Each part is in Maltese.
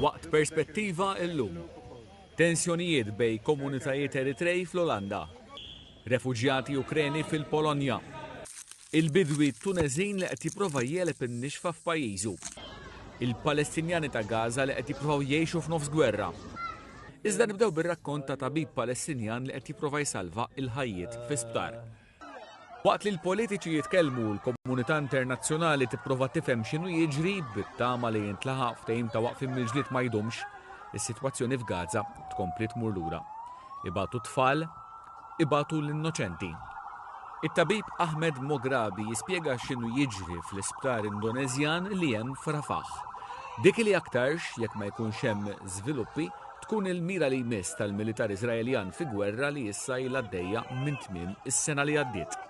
Waqt Perspettiva illum, tensjonijiet bejn komunitajiet Eritrej fl-Olanda, refuġjati Ukreni fil-Polonja, il-bidwi Tuneżin li qed jipprova jegħleb in-nixfa f'pajjiżu, il-Palestinjani ta' Gaza li qed jippruvaw jgħixu f'nofs gwerra. Iżda nibdew bir-rakkont ta' tabib Palestinjan li qed jipprova jsalva l-ħajjiet fi sptar. Waqt li l-politiċi jitkellmu u l-komunità internazzjonali tipprova tifhem x'inhu jiġri bit-tama li jintlaħaq ftehim ta' waqfien mill-ġlied ma jdumx, is-sitwazzjoni f'Gaza tkompli tmur lura. Ibatu t-tfal, ibatu l-innoċenti. It-tabib Ahmed Moghrabi jispjega x'inhu jiġri fl-isptar Indoneżjan li hemm f'Rafah. Dik li aktarx, jekk ma jkunx hemm żviluppi, tkun il-mira li jmiss tal-militar Iżraeljan fi gwerra li issa ilha għaddejja minn tmiem is-sena li għaddiet.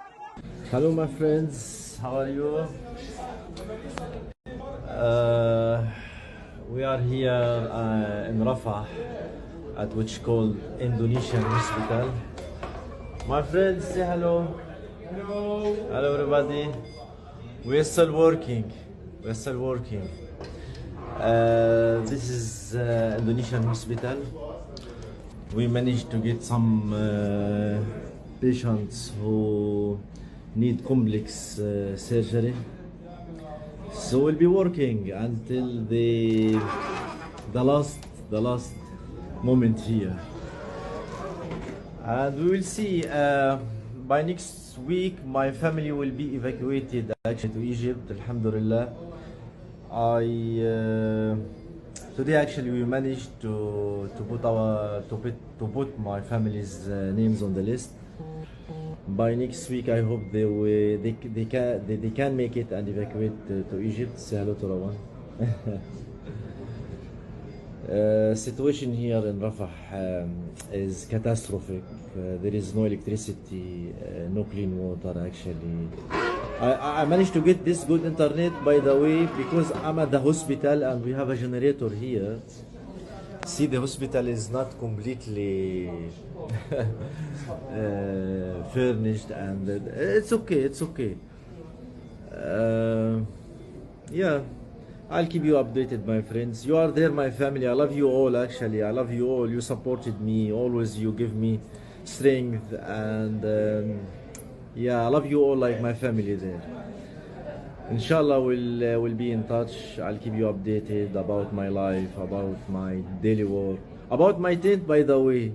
Hello my friends, how are you? Uh, we are here uh, in Rafah at which called Indonesian Hospital. My friends, say hello. Hello. Hello everybody. We are still working. We are still working. Uh, this is uh, Indonesian hospital. We managed to get some uh, patients who need complex uh, surgery. So we'll be working until the the last the last moment here, and we will see. Uh, by next week, my family will be evacuated actually to Egypt. Alhamdulillah. I uh, today actually we managed to to put our to put to put my family's uh, names on the list. By next week, I hope they will, they they can they, they can make it and evacuate to, to Egypt. Say hello to Rawan. Situation here in Rafah is catastrophic. There is no electricity, no clean water actually. I, I managed to get this good internet by the way because I'm at the hospital and we have a generator here. See, the hospital is not completely uh, furnished and it's okay, it's okay. Uh, yeah, I'll keep you updated, my friends. You are there, my family. I love you all, actually. I love you all. You supported me. Always you give me strength and um, yeah, I love you all like my family there. Inshallah, we'll, uh, we'll be in touch. I'll keep you updated about my life, about my daily work, about my tent, by the way.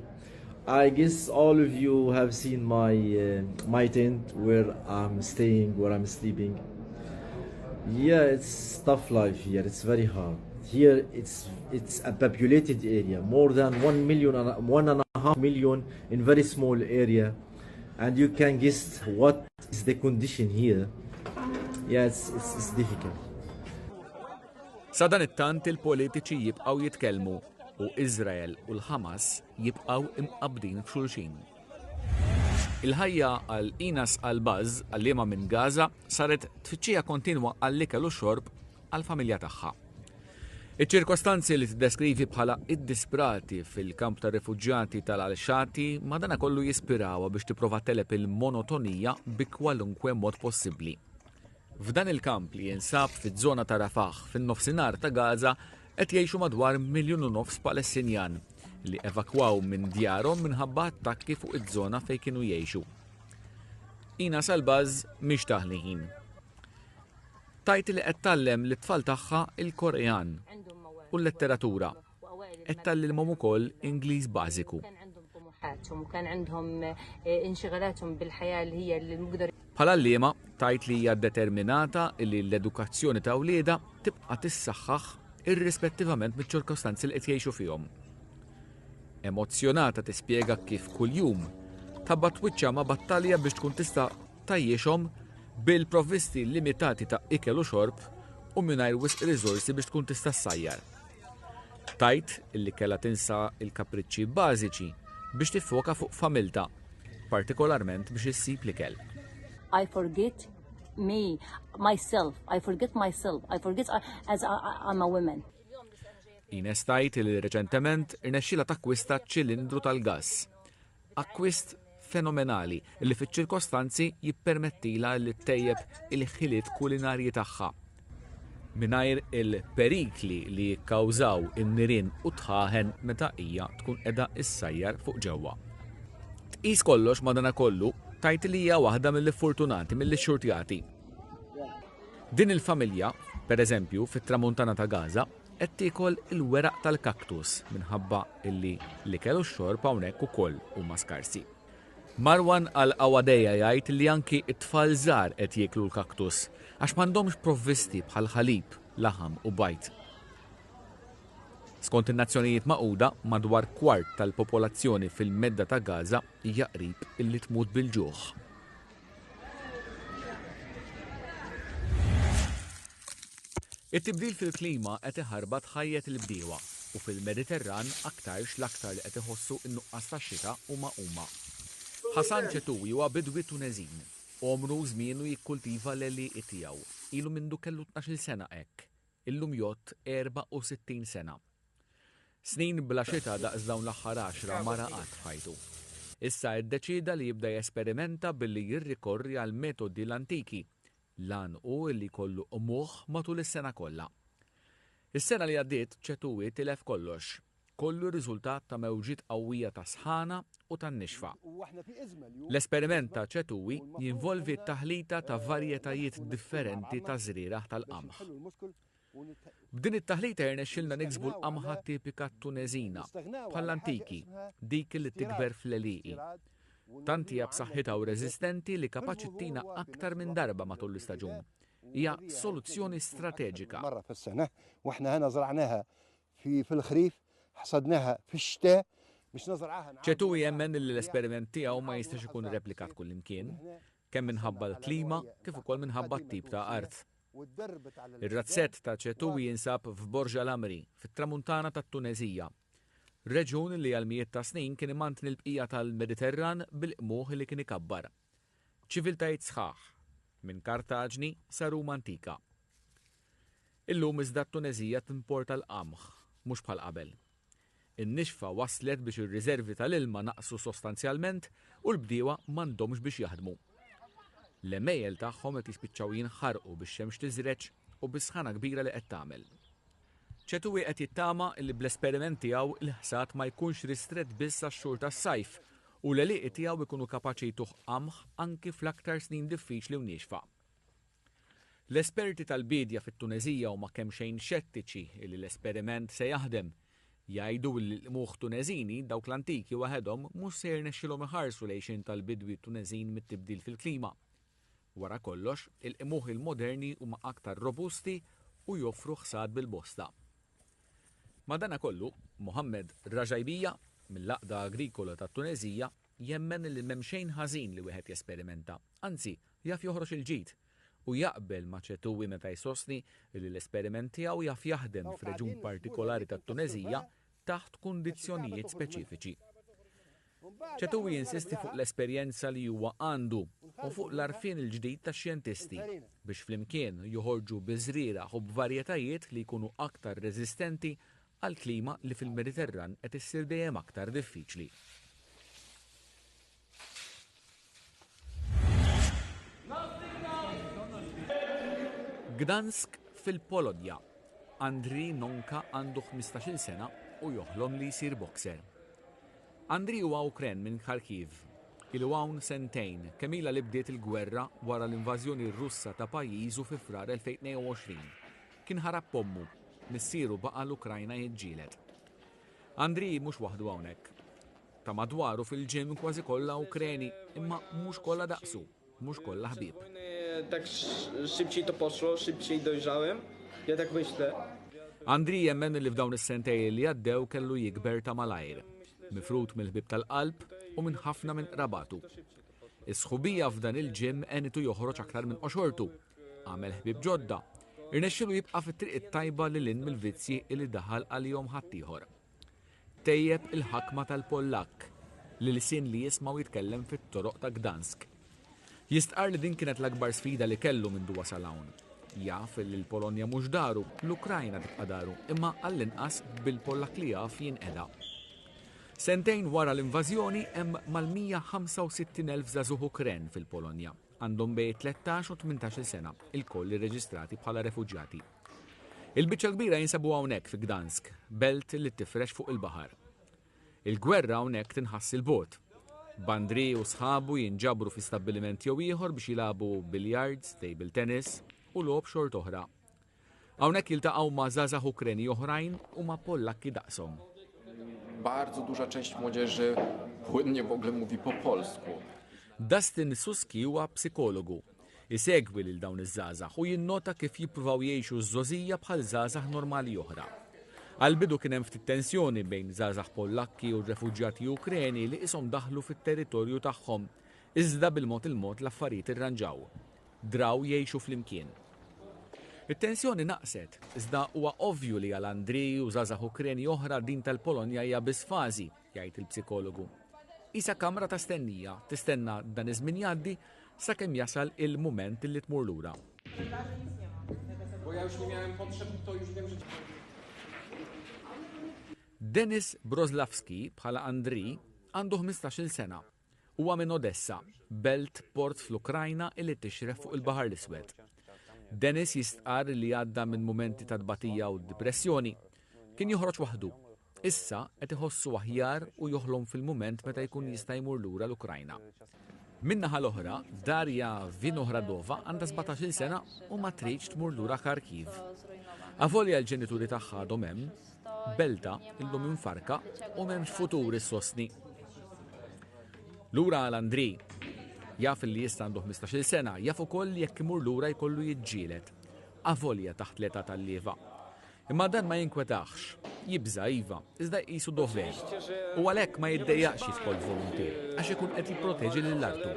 I guess all of you have seen my uh, my tent where I'm staying, where I'm sleeping. Yeah, it's tough life here. It's very hard. Here, it's it's a populated area, more than 1 million and 1.5 million in very small area, and you can guess what is the condition here. Yeah, it's, it's, it's difficult. Sadanittant il-politiċi jibqgħu jitkellmu u Iżrael u l-Ħamas jibqgħu imqabbdin f'xulxin. Il-ħajja għal Inas Albaz, għalliema minn Gaza, saret tfittxija kontinwa għall-ikel u xorb għall-familja tagħha. Iċ-ċirkostanzi li tiddeskrivi bħala iddisprati fil-kamp ta' rifuġjati tal-Al-Shati madanakollu jispirawha biex tipprova tegħleb il-monotonija bi kwalunkwe mod possibbli. F'dan il-kamp li jinsab fiż-żona ta' Rafah fin-nofsinhar ta' Gaza qed jgħixu madwar 1.5 miljon Palestinjan li evakwaw minn djarhom minħabba attakki fuq iż-żona fejn kienu jgħixu. Inas Albaz mhix taħli ħin. Tgħid li qed tgħallem lit-tfal tagħha il-Korean u l-letteratura. Qed tgħallimhom ukoll Ingliż bażiku. وكان عندهم انشغالاتهم بالحياه اللي هي اللي المقدر Bħala għalliema tgħid li hija determinata li l-edukazzjoni ta' wliedha tibqa' tissaħħaħ irrispettivament miċ-ċirkostanzi li qed jgħixu fihom. Emozzjonata tispjega kif kuljum tħabbat wiċċha ma' battalja biex tkun tista' tgħajjixhom bil-provvisti limitati ta' ikel u xorb u mingħajr wisq riżorsi biex tkun tista' ssajjar. Tgħid illi kellha tinsa l-kapriċċi bażiċi biex tiffoka fuq familtha, partikolarment biex issib l-ikel. I forget me, myself. I forget myself. I forget as I, I'm a woman. Ines tgħid li reċentement irnexxielha takkwista ċilindru tal-gass. Akkwist fenomenali li fiċ-ċirkostanzi jippermettilha li ttejjeb il-ħiliet kulinarji tagħha. mingħajr il-perikli li jikkawżaw in-nirien u d-dħaħen meta hija tkun qiegħda issajjar fuq ġewwa. Tqis kollox madanakollu, tgħid li hija waħda mill-iffurtunati, mill-ixxurtjati. Din il-familja, per eżempju, fit-tramuntana ta' Gaza, qed tiekol il-weraq tal-kaktus minħabba illi l-ikel u x-xorb hawnhekk ukoll huma skarsi. Marwan Al-Awadeya jgħid li anki t-tfal żgħar qed jieklu l-kaktus għax m'għandhomx provvisti bħal ħalib, laħam u bajd. Skont in-Nazzjonijiet Magħquda, madwar kwart tal-popolazzjoni fil-Medda ta' Gaza hija qrib illi tmut bil-ġuħ. It-tibdil fil-klima qed iħarbat ħajjet il-bdiewa u fil-Mediterran aktarx l-aktar li qed iħossu n-nuqqas ta' xita huma huma. Hassan Chetoui huwa bidwi Tuneżin. Għomru u żmienu jikkultiva l-għelieqi tiegħu. Ilu mindu kellu tnax-il sena hekk. Illum jgħodd 64 sena. Snin bla xita daqs dawn l-aħħar għaxra ma ra qatt f'ħajtu. Issa iddeċieda li jibda jesperimenta billi jirrikorri għall-metodi l-antiki. L-għan hu li jkollu qmuħ matul is-sena kollha. Is-sena li għaddiet Chetui tilef kollox. Kollu riżultat ta' mewġiet qawwija ta' sħana u tan-nixfa. L-esperiment ta' Chetui jinvolvi t-taħlita ta' varjetajiet differenti ta' żrieragħ tal-qamħ. B'din it-taħlita jirnexxilna niksbu l-qamħa tipika Tuneżina, bħall-antiki, dik li tikber fl-għelieqi. Tant hija b'saħħitha u reżistenti li kapaċi ttina aktar minn darba matul l-istaġun. Hija soluzzjoni strateġika. Chetui jemmen li l-esperiment tiegħu ma jistax ikun replikat kullimkien, kemm minħabba l-klima kif ukoll minħabba t-tip ta' art. Ir-razzett ta' Chetui jinsab f'Borj El Amri, fit-Tramuntana tat-Tuneżija, reġjun li għal mijiet ta' snin kien imantni l-bqija tal-Mediterran bil-qmuħ li kien ikabbar. Ċiviltajiet sħaħ, minn Kartaġni sa Ruma antika. Illum iżda t-Tuneżija timporta l-qamħ, mhux bħal qabel. In-nixfa wasslet biex ir-riżervi tal-ilma naqsu sostanzjalment u l-bdiewa m'għandhomx biex jaħdmu. L-għemejjel tagħhom qed jispiċċaw jinħarqu bix-xemx tiżreġ u bis-sħana kbira li qed tagħmel. Chetui qed jittama li bl-esperiment tiegħu l-ħsad ma jkunx ristrett biss għax-xhur tas-sajf u l-għelieqi tiegħu jkunu kapaċi jtuh qamħ anki fl-aktar snin diffiċli u niexfa. L-esperti tal-biedja fit-Tuneżija huma kemxejn xettiċi li l-esperiment se jaħdem. Jgħidu li l-qmuħ Tuneżini, dawk l-antiki waħedhom, mhux se jirnexxilhom iħarsu l-għixien tal-bidwi Tuneżin mit-tibdil fil-klima. Wara kollox, il-qmuħ il-moderni huma aktar robusti u joffru ħsad bil-bosta. Madanakollu, Mohammed Rajaibia, mill-Għaqda Agrikola tat-Tuneżija, jemmen li m'hemm xejn ħażin li wieħed jesperimenta, anzi, jaf joħroġ il-ġid, u jaqbel ma' Chetui meta jsostni li l-esperiment tiegħu jaf jaħdem f'reġun partikolari tat-Tuneżija taħt kundizzjonijiet speċifiċi. Chetui jinsisti fuq l-esperjenza li huwa għandu u fuq l-għarfien il-ġdid tax-xjentisti biex flimkien joħorġu bi żrieragħ u b'varjetajiet li jkunu aktar reżistenti għal klima li fil-Mediterran qed issir dejjem aktar diffiċli. Gdansk fil-Polonja. Andriy Nonka għandu 15-il sena u joħlom li jsir boxer. Andriy huwa Ukren minn Kharkiv. Ilu hawn sentejn, kemm ilha li bdiet il-gwerra wara l-invażjoni Russa ta' pajjiżu fi Frar 2022. Kien ħarab b'ommu, missieru baqa' l-Ukrajna jiġġieled. Andriy mhux waħdu hawnhekk. Ta' madwaru fil-gym kważi kollha Ukreni, imma mhux kollha daqsu, mhux kollha ħbieb. Andriy jemmen li f'dawn is-sentej li għaddew kellu jikber ta' malajr, mifrud mill-ħbieb tal-qalb u minn ħafna minn qrabatu. Is-sħubija f'dan il-gym għenitu joħroġ aktar minn qoxortu, għamel ħbieb ġodda, irnexxielu jibqa' fit-triq it-tajba lil hinn mill-vizzji li daħal għalihom ħaddieħor. Tejjeb il-ħakma tal-Pollakk, l-ilsien li jisma' u jitkellem fit-toroq ta' Gdansk. Jistqarr li din kienet l-akbar sfida li kellu mindu wasal hawn. Jaf li l-Polonja mhux daru, l-Ukrajna tibqa' daru, imma għall-inqas bil-Pollakk li jaf jinqeda. Sentejn wara l-invażjoni hemm mal-165,000 żagħżugħ Ukren fil-Polonja. Għandhom bejn 13 u 18-il sena, ilkoll irreġistrati bħala refuġjati. Il-biċċa l-kbira jinsabu hawnhekk fi Gdansk, belt li tifrex fuq il-baħar. Il-gwerra hawnhekk tinħass 'il bogħod. B'Andriy u sħabu jinġabru fi stabbiliment jew ieħor biex jilagħbu billiards, table tennis u logħob xort oħra. Hawnhekk jiltaqgħu ma' żgħażagħ Ukreni oħrajn u ma' Pollakki daqshom. Bardzo duża część młodzieży płynnie w ogóle mówi po polsku. Dustin Suski huwa psikologu. Isegwi lil dawn iż-żgħażagħ u jinnota kif jippruvaw jgħixu ż-żgħożija bħal żgħażagħ normali oħra. Għall-bidu kien hemm ftit tensjoni bejn żgħażagħ Pollakki u refuġjati Ukreni li qishom daħlu fit-territorju tagħhom, iżda bil-mod il-mod l-affarijiet irranġaw. Draw jgħixu flimkien. It-tensjoni naqset, iżda huwa ovvju li għal Andriy u żgħażagħ Ukreni oħra din tal-Polonja hija biss fażi, jgħid il-psikologu. Qisha kamra ta' stennija, tistenna dan iż-żmien jgħaddi sakemm jasal il-mument li tmur lura. Denis Broslavski bħala Andriy għandu 15-il sena. Huwa minn Odessa, belt port fl-Ukrajna illi tixref fuq il-Baħar l-Iswed. Denis jistqarr li għadda minn mumenti ta' tbatija u dipressjoni. Kien joħroġ waħdu. Issa qed iħossu aħjar u joħlom fil-mument meta jkun jista' jmur lura l-Ukrajna. Min-naħa l-oħra, Darja Vinohradova għandha 17-il sena u ma tridx tmur lura Kharkiv. Avolja l-ġenituri tagħha għadhom hemm, belta illum imfarka u m'hemmx futur issostni. Lura għal Andri. Jaf li issa għandu 15-il sena, jaf ukoll li jekk imur lura jkollu jiġġieled. Avolja taħt l-età tal-lieva. Imma dan ma jinkwetahx. Jibża' iva, iżda jqisu dover. U għalhekk ma jiddejjaqx jidħol voluntier, għax ikun qed jipproteġi lil artu.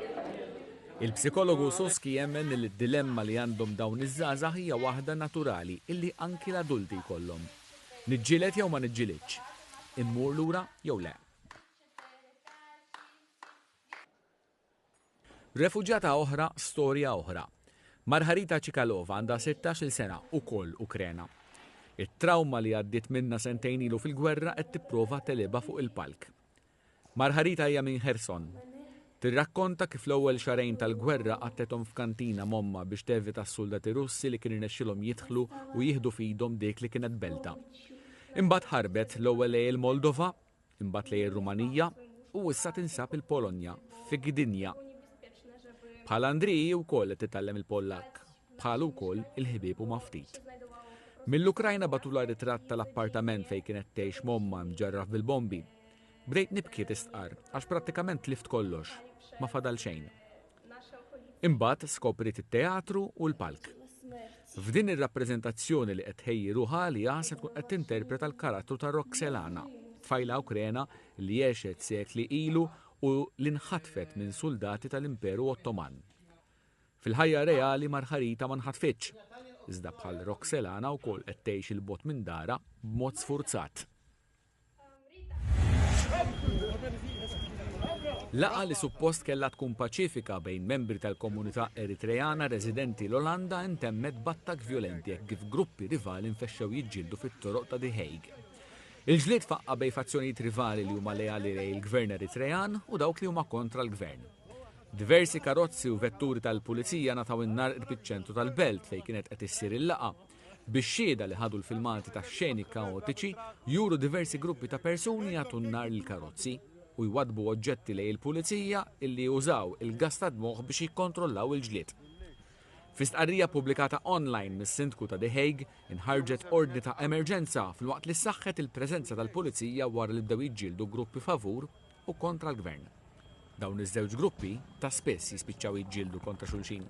Il-psikologu Suski jemmen li d-dilemma li għandhom dawn iż-żgħażagħ hija waħda naturali illi anki l-adulti jkollhom. Niġġieled jew ma niġġilidx? Immur lura jew le? Refuġjata oħra, storja oħra. Marharita Cikalova għandha 16-il sena, ukoll Ukrena. It-trawma li għaddiet minnha sentejn ilu fil-gwerra qed tipprova tegħlibha fuq il-palk. Marharita hija minn Kherson. Tirrakkonta kif l-ewwel xahrejn tal-gwerra qattgħethom f'kantina m'ommha biex tevita s-suldati Russi li kien irnexxielhom jidħlu u jieħdu f'idhom dik li kienet beltha. Imbagħad ħarbet l-ewwel lejn il-Moldova, imbagħad lejn ir-Rumanija u issa tinsab il-Polonja, fi Gdynia. Bħal Andriy hi wkoll qed titgħallem il-Pollakk. Bħalu wkoll il-ħbieb huma ftit. Mill-Ukrajna bagħtulha ritratt tal-appartament fejn kienet tgħix m'ommha mġarraf bil-bombi. Bdejt nibki tistqarr għax prattikament tlift kollox, ma fadal xejn. Imbagħad skopriet it-teatru u l-palk. F'din ir-rappreżentazzjoni li qed tħejji ruħha għaliha se tkun qed tinterpreta l-karattru ta' Roxelana, tfajla Ukrena li għexet sekli ilu u li nħatfet minn suldati tal-Imperu Ottoman. Fil-ħajja reali Margherita ma nħatfitx, iżda bħal Roxelana wkoll qed tgħix 'il bogħod minn darha b'mod sfurzat. Laqgħa li suppost kellha tkun paċifika bejn membri tal-komunità Eritreana residenti l-Olanda intemmet b'attakk vjolenti hekk kif gruppi rivali nfexxew jiġġieldu fit-toroq ta' The Hague. Il-ġlied faqqa' bejn fazzjonijiet rivali li huma leali lejn il-Gvern Eritrean u dawk li huma kontra l-Gvern. Diversi karozzi u vetturi tal-pulizija ngħataw in-nar qrib iċ-ċentru tal-belt fejn kienet qed issir il-laqgħa. Bix-xhieda li ħadu l-filmati tax-xeni kaotiċi juru diversi gruppi ta' persuni jagħtu n-nar lill-karozzi u jwaddbu oġġetti lejn il-pulizija illi użaw il-gass tad-dmugħ biex jikkontrollaw il-ġlied. Fi stqarrija ppubblikata online mis-Sindku ta' The Hague, inħarġet ordni ta' emerġenza filwaqt li ssaħħet il-preżenza tal-pulizija wara li bdew jiġġieldu gruppi favur u kontra l-gvern. Dawn iż-żewġ gruppi ta' spiss jispiċċaw jiġġieldu kontra xulxin.